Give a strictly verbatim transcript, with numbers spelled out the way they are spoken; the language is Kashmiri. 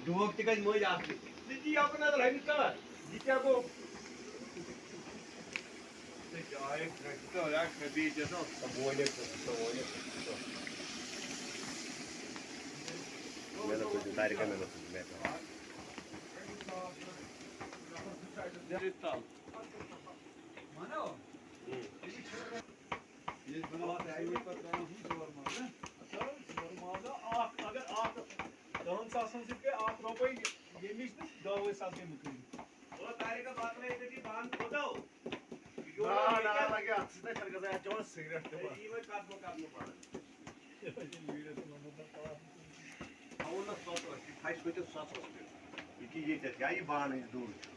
لوگ تہِ گژھِ مٔنٛزۍ اَکھ زٕ۔ ژٕ تہِ یَپہٕ نظر، ہمِس کَر؟ یہِ کیٛاہ گوٚو؟ ژٕ تہِ آیَکھ ترٛےٚ، ژٕ تہِ آیَکھ ترٛےٚ، بیٚیہِ تہِ ٲسۍ نا سمبولِتھ، سمبولِتھ۔ مےٚ نہ کُنہِ طارقہ، مےٚ نہ کُنہِ، مےٚ کَر۔ ییٚلہِ بناوان تَمہِ پَتہٕ ترٛاوان ہُم ژور مَرٕ، ہہ؟ اَچھا، ژور مَرٕ اَکھ، اگر اَکھ دَہَن ساسَن سۭتۍ گٔے اَکھ رۄپَے ییٚمِچ تہٕ دَہ وُہَے ساس گٔے مُکٕرۍ۔ او طارق، بَتہٕ ترٛٲیِتھ أتی بنٛد کوٚت آو؟ یہِ جوڑ نا، نا، وٕنکٮ۪س۔ لگہِ اَتھ سۭتۍ، اَتھ گژھِ اَتھ چٮ۪وان سِگریٹ تہِ ہے، بنٛد۔ یہِ وۄنۍ قدمہٕ قدمہٕ پَران۔ تھاوُن نہ سۄ تہِ، یہِ پھَسہِ ہوٚتٮ۪تھ سۄ تہِ۔ یہِ کہِ ییٚتٮ۪تھ، یا یہِ بانہٕ یہِ دوٗر چھُ۔